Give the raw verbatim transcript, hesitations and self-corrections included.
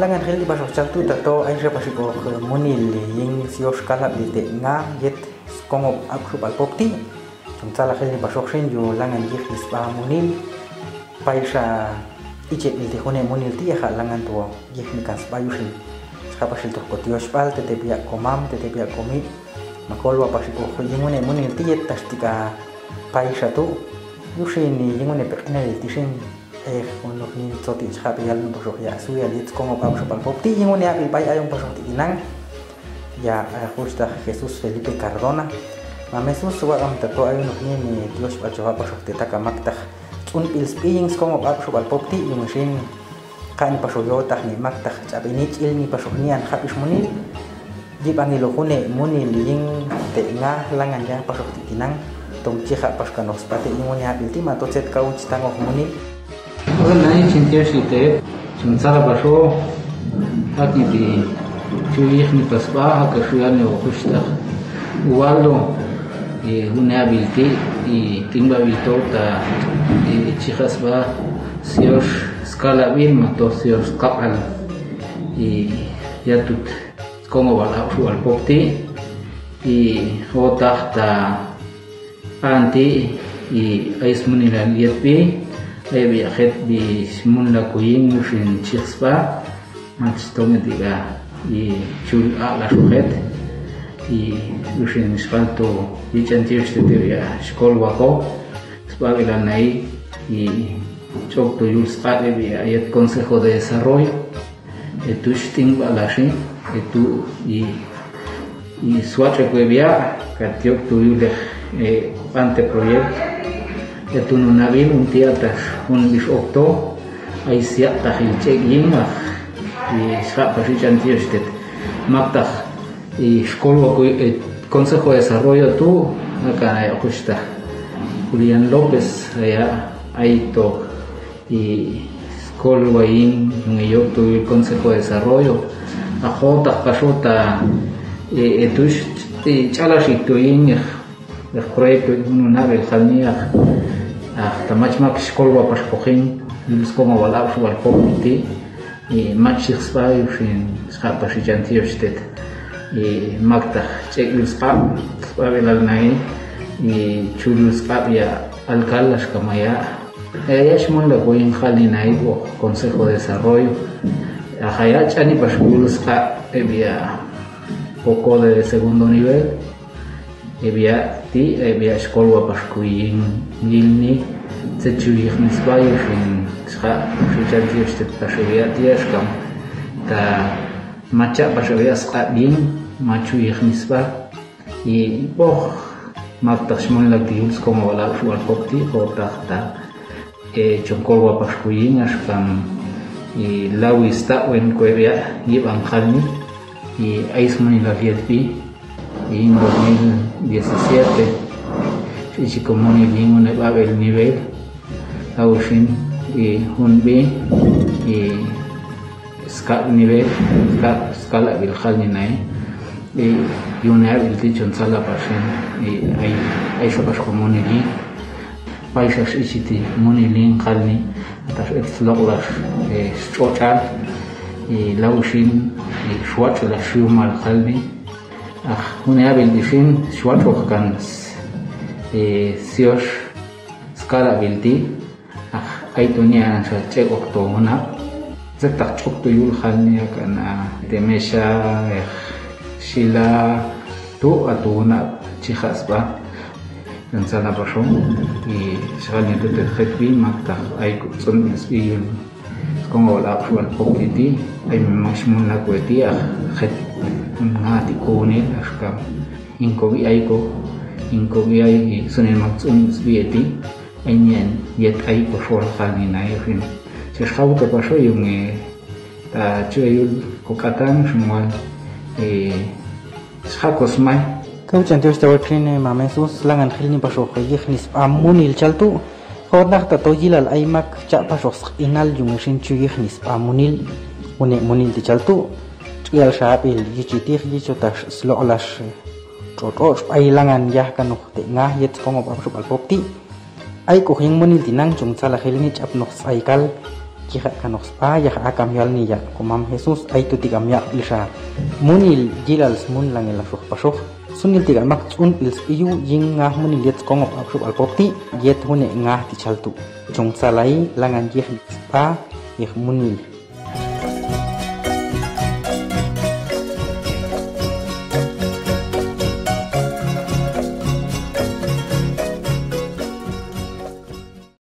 Langan hil di pasok caltu tato ai sya pasiko ke munil ling sios kalap di te nga yet skongop apsu palpop ti. Cung cala hil di pasok sin ju langan jih di spa munil. Pai sya icet di te hune munil ti ya kak langan tuo jih nikan spa yusin. Saka pasil tuh ko tios pal tete biak komam tete biak komi. Makol wa pasiko ke jingune munil ti yet tas tika pai sya tu. Yusin ni jingune pek ene di tisin. Eh, unuk ni coti cakap iyal nu bosok ya suya liat skongop apsu palpop ti ingun ya bil pai ayung bosok ti inang. Ya, eh, khusus dah Jesus Felipe Cardona. Mame sus suwa am teto ayung nuk ni ni tios bacowa bosok ti taka mak tah. Cun pil spiying skongop apsu palpop ti yung sin. Ka ni pasok yo tah ni mak tah cap ini cil ni pasok nian habis munil. Di panggil hune munil ling te nga langan yang pasok ti inang. Tong cihak pas kano sepate ingun ya bil ti mato cet kau citangok munil. Ora nai cintios ite, sementara paso, hak ni di cuyih ni pas ba, hak kesulitan ni fokus dah. Uwal do, i hune abil ti, i timba bil to ta, i cihas ba, sios skala bin, mato sios kapal. I yatut, skongop apsu palpop ti, i hotah ta, Anti, i ais munilan liat pi, ai bi akhet bi simun laku ing usin chihs pa, mach tong tiga, i chul a la sukhet, i usin spalto, i chantius tete ya, skol wako, spa bilan nai, i chok tuyul spa bi ayat Consejo de Desarrollo. Etu shting ba lasi, etu i, i swatch aku bia, katiok tu yuleh, e, pante proyek. Etu nunabin unti atas, un bis okto, ai siak tahil cek ing lah. I sak pasi cantius tet. Maktah, i skol aku, e, Consejo de Desarrollo tu, akan ai aku sitah. Julian Lopez, ya, ai to. I skol waing ngeyok tu Consejo de Desarrollo. Aho tak pasota, e, etus, e, cala si tu ing, e, proyek tu nuna be khalni, ah, ah, tamach mak skol wa pas poking, yul skol ma wala su wal pok iti, e, mach sih spa yusin, spa pas si janti yus tet. E, mak tah, cek yul spa, spa belal nai, e, chul yul spa ya, alkal lah skamaya, Aya simun da kuing khalni nai bo Consejo de Desarrollo. Ahaya chani pas lulus ka, e bia poko de segundo nivel. E bia ti, e bia skol wa pas kuing gilni. Secuih nisbayu sin ska, sucan ti ustet pas e bia ti ya skam. Ta maca pas e bia ska ding, macuih nisba. I boh, martas mun lagi yul skong wala sual kopti, kotak ta. E, congkol wa pas kuing, askam, i lawi sta wen kue bia, i bangkal ni, i ais mun lagi pi, i dos mil diecisiete, si si komuni di ngune babel nivel, Ausin, i, hun bi, i, skak ni be, skak, skala bil khalni nai, i, yune bil ti chon sala pasin, i, ai, ai sapas komuni ni, paisas isiti muni ling khalni, atas et slok las, e, scocal, i, lausin, i, suat las siumal khalni, ah, hune abil disin, suat kan, e, sios, skala bil ti, Ah, ai tu ni anan sa cek waktu muna. Zetak cok tu yul khalni akan, ah, temesa, eh, sila, tu atu na cikhas ba. Dan sana pasong, i, sekali tu terkait bi, maka ai ku tsun is iyun. Skong awal aku wan pok iti, ai memang semula ku iti, ah, khat ngati ku ni, ah, skam. Ingko bi ai ko, ingko bi ai, sunen mak tsun is bi iti. Ainian, yet ai ko sual khalni nai fin. Seskau ta paso yung, eh, ta cueyul ko katang semua, eh, seskau ko semai. Kau cantios tawakrin, eh, mame sus, langan khil ni paso ko yih nis amun il cal tu. Kau nak ta to jilal ai mak cak paso sk inal yung sin cuyih nis amun il. Unik munil ti cal tu. Cuyal sahap il, yi citih, yi cotas, slok las. Cocok, ai langan yah kanuh te ngah, yet skongop apsup alpop ti. Ai kuhing munil tinang cung salah hil ni cap nok saikal. Kihak kanok spa, yahak akam yal ni ya, kumam Hesus, ai tu tikam yak lisa. Munil jilal smun langil lasuh pasuh. Sunil tikam mak cun il iyu, jing ngah munil yet skongok apsuk alpopti, yet hune ngah tical tu. Cung salai, langan jih spa, yeh munil.